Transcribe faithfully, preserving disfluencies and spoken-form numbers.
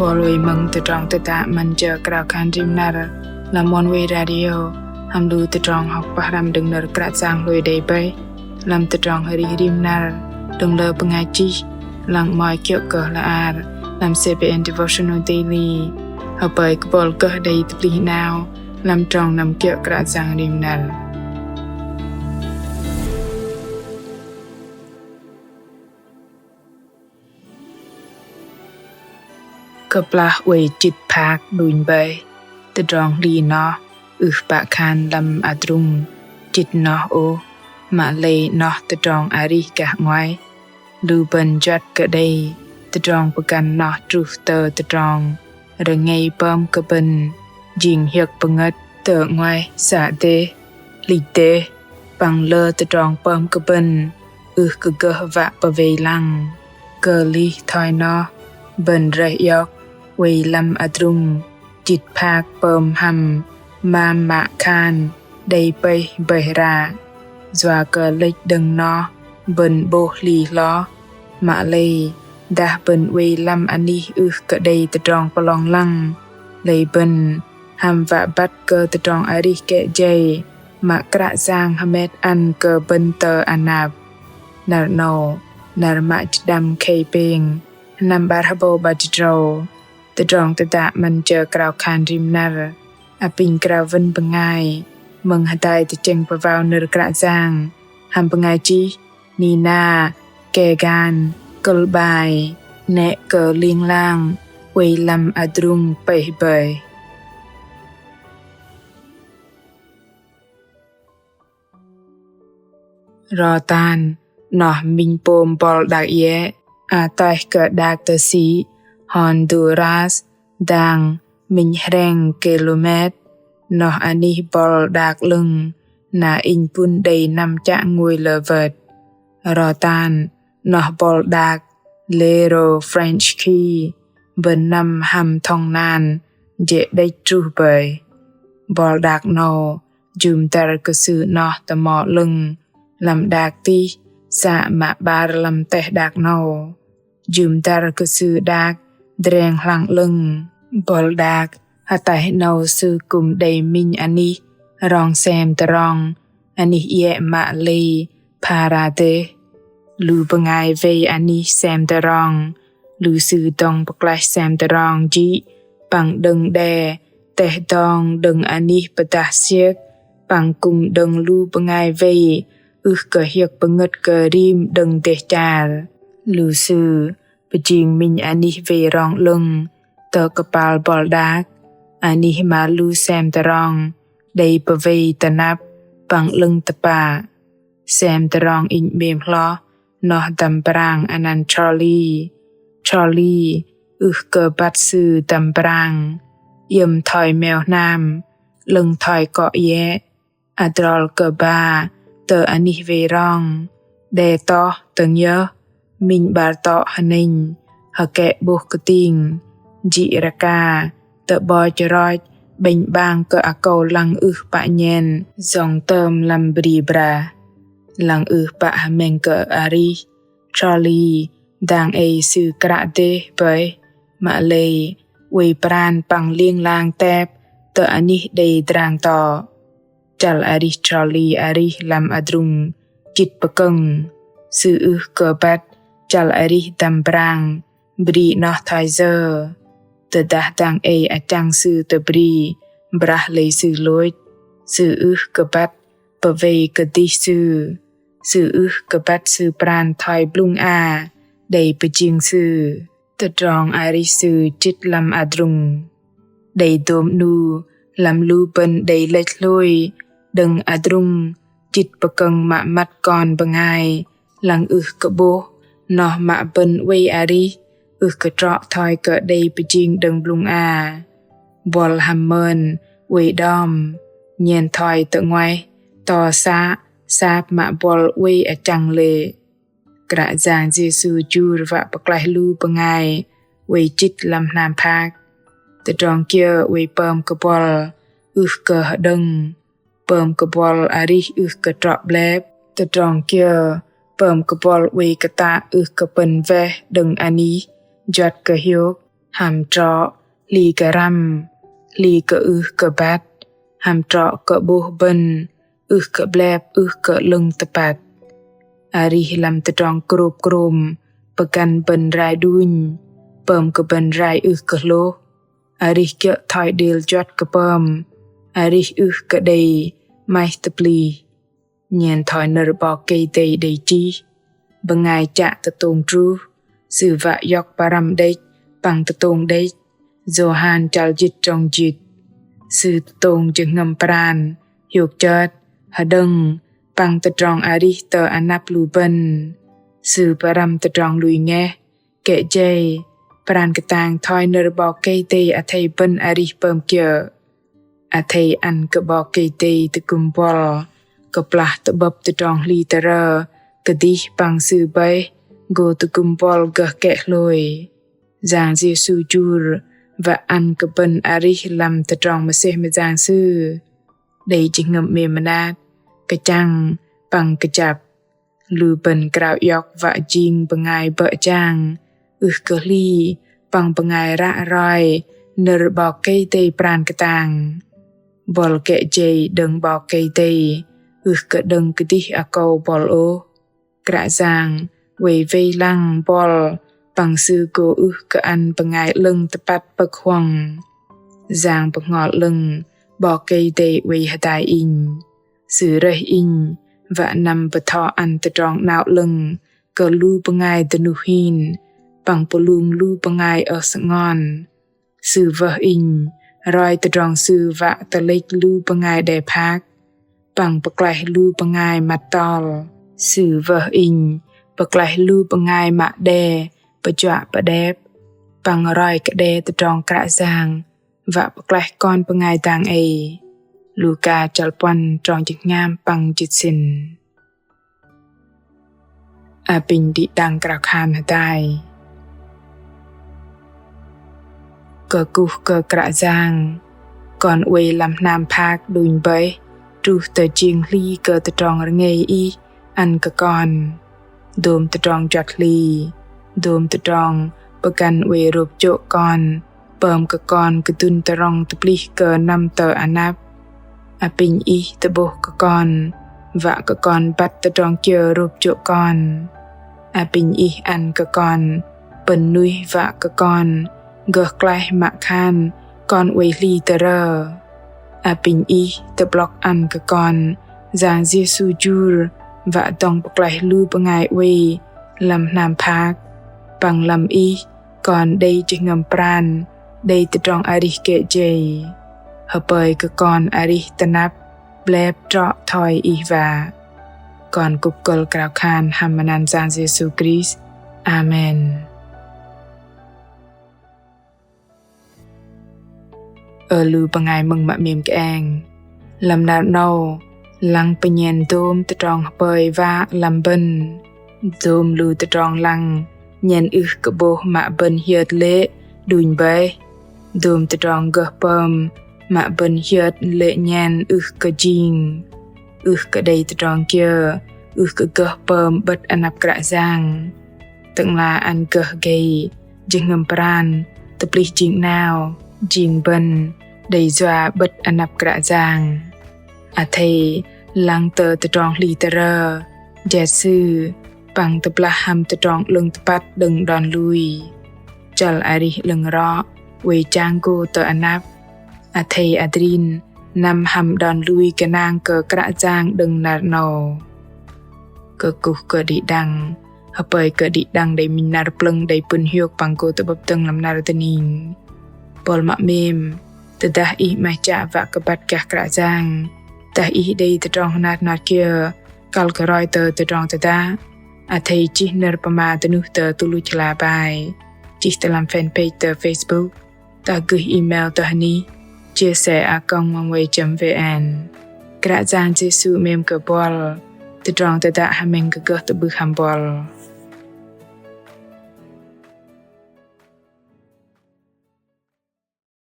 Bol wei mơ̆ng tơdrong tơdă 'Măn Jơ Krao Khan Rim Năr lăm Oneway Radio, hăm lu tơdrong hŏk pơhrăm đơ̆ng nơ̆r Kră Yang hlôi đei bơih lăm tơdrong arih rim năr đơ̆ng lơ bơngai chih, lăng mă kiơ̆ kơ hla ar lăm C B N Devotional Daily. Hơpơi kơ bol gơh đei tơplih 'nao lăm trong năm kiơ̆ Kră Yang rim năr. Kơplah oei chĭt phak đunh bơih, tơdrong hli noh ưh pă khan lăm adrung chĭt noh ôh, mă lei noh tơdrong arih gah 'nguaih. Lu bơ̆n juăt kơ đei tơdrong pơgăn noh truh tơ tơdrong rơngei pơm kơ bơ̆n jing hiơ̆k pơngơ̆t tơ 'nguaih, să dêh, hlĭch dêh, păng lơ tơdrong pơm kơ bơ̆n ưh kơ gơh wă pơwei lăng. Kơlih thoi noh, bơ̆n rơih iŏk oei lăm adrung chĭt phak pơm hăm mam mă khan đei pơih bơih ră. Yua kơ lĕch đơ̆ng noh bơ̆n 'bôh hli hloh, mă lei dah bơ̆n oei lăm anih ưh kơ đei tơdrong pơlong lăng, lei bơ̆n hăm wă băt kơ tơdrong arih kĕ jei mă Kră Yang hơmet ăn kơ bơ̆n tơ anăp. Năr 'nâu, năr mă jĭt đăm khei pêng, sơnăm 'bar hơbâu 'bar jĭt tơdrâu. Tơdrong tơdă 'Măn Jơ Krao Khan Rim Năr apinh krao wơ̆n bơngai mơ̆ng hơdai tơchĕng pơwao nơ̆r Kră Yang hăm bơngai chih Nina Kegan, kơ̆l 'bai: Nĕ kơ ling lang oei lăm adrung pơih bơih. Rotan, noh minh pôm bol đak iĕ ataih kơ đak tơsĭ Honduras, dang minh hrĕng kilômet. Noh anih bol đak 'lơ̆ng, na inh pŭn đei năm chă ngôi lơ wơ̆t. Rotan, noh bol đak Little French Key, bơ̆n năm hăm thŏng nan jê̆ đĕch truh bơih. Bol đak 'nâu jŭm dăr kơ sư noh tơmo 'lơ̆ng lăm đak tih, să mă 'bar lăm teh đak 'nâu. Jŭm dăr kơ sư đak dreng hlang 'lơ̆ng. Bol đak ataih 'nâu sư kư̆m đei minh anih rong sem tơrong, anih iĕ mă lei phara dêh. Lu bơngai wei anih sem tơrong, lu sư dŏng pơklaih sem tơrong jĭ păng đơ̆ng đe teh dong đơ̆ng anih pơdah siơk, păng kư̆m đơ̆ng lu bơngai wei ưh kơ hiơ̆k pơngơ̆t kơ rim đơ̆ng dêh char. Lu sư pơjing minh anih wei rong 'lơ̆ng tơ kơpal bol đak, anih mă lu sem tơrong đei pơwei tơnap păng 'lơ̆ng tơpă. Sem tơrong inh 'mêm hloh noh dăm brang anăn Charlie. Charlie ưh kơ băt sư dăm brang, iĕm thoi meo hnam, 'lơ̆ng thoi kŏ iĕ. Adrol kơ ba tơ anih wei rong, đe toh tơ'ngơh, minh 'bar tŏ hơnĕnh, hơkĕ 'bôh kơting, jĭ rơka tơ'bôch roch 'bĕnh 'bang kơ akâu lăng ưh pă nhen yŏng tơm lăm bri brah, lăng ưh pă hơmĕng kơ arih. Charlie dang ei sư kră dêh bơih, mă lei oei pran păng ling lang tep tơ anih đei drang tŏ. Chăl arih Charlie arih lăm adrung chĭt pơkơ̆ng. Sư ưh kơ băt chăl arih dăm brang bri noh thoi yơ. Tơdah dang ei achăng sư tơ bri brah lei sư lôch, sư ưh kơ băt pơwei kơdih sư. Sư ưh kơ băt sư pran thoi blŭng a đei pơjing sư. Tơdrong arih sư chĭt lăm adrung. Đei dôm 'nu lăm lu bơ̆n đei lĕch hlôi đơ̆ng adrung chĭt pơkơ̆ng mă măt kon bơngai lăng ưh kơ 'bôh, noh mă bơ̆n oei arih ưh kơ trŏ thoi kơ đei pơjing đơ̆ng blŭng a. Bol hăm mơn oei đom, nhen thoi tơ 'nguaih to să sap mă bol oei achăng lê̆. Kră Yang Yêsu jur wă pơklaih lu bơngai oei chĭt lăm hnam phak. Tơdrong kiơ oei pơm kơ bol ưh kơ hơđơ̆ng, pơm kơ bol arih ưh kơ trŏ 'blep. Tơdrong kiơ pơm kơ bol oei kơtă ưh kơ pơ̆n weh đơ̆ng anih juăt kơ hiôk. hăm trŏ hli kơ răm, hli kơ ưh kơ băt, hăm trŏ kơ 'bôh bơ̆n ưh kơ 'blep ưh kơ 'lơ̆ng tơpăt. Arih lăm tơdrong krôp krôm pơgăn bơ̆n rai đunh, pơm kơ bơ̆n rai ưh kơ hlôh. Arih kiơ̆ thoi đêl juăt kơ pơm, arih ưh kơ đei 'maih tơplih. Nhen thoi nơ̆r 'Bok Kei-Dei đei chih: Bơngai chă tơtông truh, sư wă iŏk pơrăm đĕch păng tơtông đĕch. Yôhan chăl jĭt trong jĭt. Sư tơtông jơhngơ̆m pran hiôk chơt, hơđơ̆ng păng tơdrong arih tơ anăp lu bơ̆n. Sư pơrăm tơdrong lui ngeh. Kĕ jei, pran kơtang thoi nơ̆r 'Bok Kei-Dei athei bơ̆n arih pơm kiơ̆. Athei ăn kơ 'Bok Kei-Dei tơgŭm buăl kơplah tơ'bơ̆p tơdrong hli tơrơ kơdih păng Sư bơih gô tơgŭm buăl gơh kĕ hlôi. Yang Yêsu jur wă ăn kơ bơ̆n arih lăm tơdrong mơsêh mơyang Sư. Đei jơhngơ̆m 'mêm mơnat, kơchăng păng kơjăp. Lu bơ̆n krao iŏk wă jing bơngai bơ̆ jang, ưh kơ hli păng bơngai ră roi nơ̆r 'Bok Kei-Dei pran kơtang. Buăl kĕ jei đơ̆ng 'Bok Kei-Dei, ưh kơ đơ̆ng kơdih akâu buăl ôh. Kră Yang oei wei lăng buăl păng Sư gô ưh kơ ăn bơngai 'lơ̆ng tơpăt pơ̆k huŏng. Yang Bơhngol 'Lơ̆ng 'Bok Kei-Dei oei hơdai inh. Sư rơih inh wă năm bơtho ăn tơdrong 'nao 'lơ̆ng kơ lu bơngai dơnuh hin, păng pơlung lu bơngai ơh sơngon. Sư wơh inh roi tơdrong Sư wă tơlĕch lu bơngai đe phak, păng pơklaih lu bơngai măt tol. Sư wơh inh pơklaih lu bơngai mă đe pơjuă pơđep, păng roi kơ đe tơdrong Kră Yang wă pơklaih kon bơngai dang ei. Luka chăl puăn trong jĭt hngam păng jĭt sĭn. Apinh đĭ đăng krao khan hơdai. Kơkuh kơ Kră Yang, kon oei lăm hnam phak đunh bơih truh tơ jing hli kơ tơdrong rơngei Ih ăn kơ kon. Dôm tơdrong juăt hli, dôm tơdrong pơgăn oei rôp jô̆ kon, pơm kơ kon kơdŭn tơrŏng tơplih kơ năm tơ anăp. Apinh Ih tơ'bôh kơ kon, wă kơ kon băt tơdrong kiơ rôp jô̆ kon. Apinh Ih ăn kơ kon pơ̆n nuih wă kơ kon gơh klaih mă khan kon oei hli tơrơ. Apinh Ih tơ'blŏk ăn kơ kon Yang Yêsu jur wă dŏng pơklaih lu bơngai oei lăm hnam phak. Păng lăm Ih kon đei jơhngơ̆m pran, đei tơdrong arih kĕ jei. Hơpơi kơ kon arih tơnap 'blep trŏ thoi Ih wă. Kon kŭp kơ̆l krao khan hăm măt anăn Yang Yêsu Krist. Amen. Ơ lu bơngai mơ̆ng mă 'mêm kơeng. Lăm năr 'nâu, lăng pơnhen dôm tơdrong hơpơi wă lăm bơ̆n. Dôm lu tơdrong lăng nhen ưh kơ 'bôh mă bơ̆n hiơt lê̆ đunh bơih. Dôm tơdrong gơh pơm mă bơ̆n hiơt lê̆ nhen ưh kơ jing. Ưh kơ đei tơdrong kiơ ưh kơ gơh pơm 'bơ̆t anăp Kră Yang. Tơ'ngla ăn gơh gei jơhngơ̆m pran tơplih jing 'nao, jing bơ̆n đei yua 'bơ̆t anăp Kră Yang. Athei lăng tơ tơdrong hli tơrơ, jet Sư, păng tơblah hăm tơdrong 'lơ̆ng tơpăt đơ̆ng đon lui. Chăl arih 'lơ̆ng rŏ oei chang gô tơ anăp. Athei adrin năm hăm đon lui gơnang kơ Kră Yang đơ̆ng năr 'nâu. Kơkuh kơ đĭ đăng, hơpơi kơ đĭ đăng đei minh năr plơ̆ng đei pŭn hiôk păng gô tơ'bơ̆p dơ̆ng lăm năr dơning. Buăl mă 'mêm, tơdah ih 'maih chă wă kơ băt gah Kră Yang, dah ih đei tơdrong hơnat hơnat kiơ kăl kơ roi tơ tơdrong tơdă, athei chih nơ̆r pơma dơnuh tơ tơluch hla bơar, chih tơ lăm fanpage tơ Facebook, dah gơih email tơ hơnih chia sẻ a còng oneway chấm vn. Kră Yang Yêsu 'mêm kơ buăl, tơdrong tơdă hơmĕng kơ gơh tơ'bưh hăm buăl.